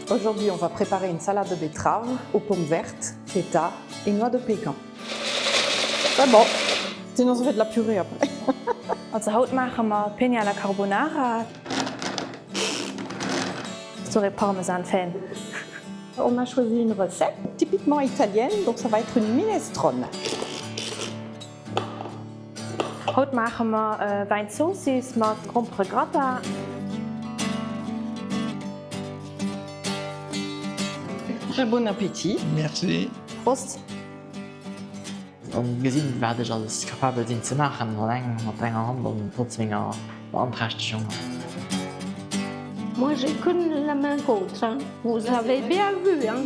Aujourd'hui, on va préparer une salade de betterave aux pommes vertes, feta et noix de pécan. C'est bon. Sinon ça fait de la purée après. Also haut maache mer Penne alla Carbonara. Sorry Parmesan Fan. On a choisi une recette typiquement italienne, donc ça va être une minestrone. Haut maache mer Wäinzoossiss mat Gromperegratin. Très bon appétit. Merci. Prost. An gesinn wat ech alles capabel sinn ze maachen alleng mat enger Hand an trotz menger Beanträchtegung. Moi j'ai que la main contre hein, vous avez bien vu hein.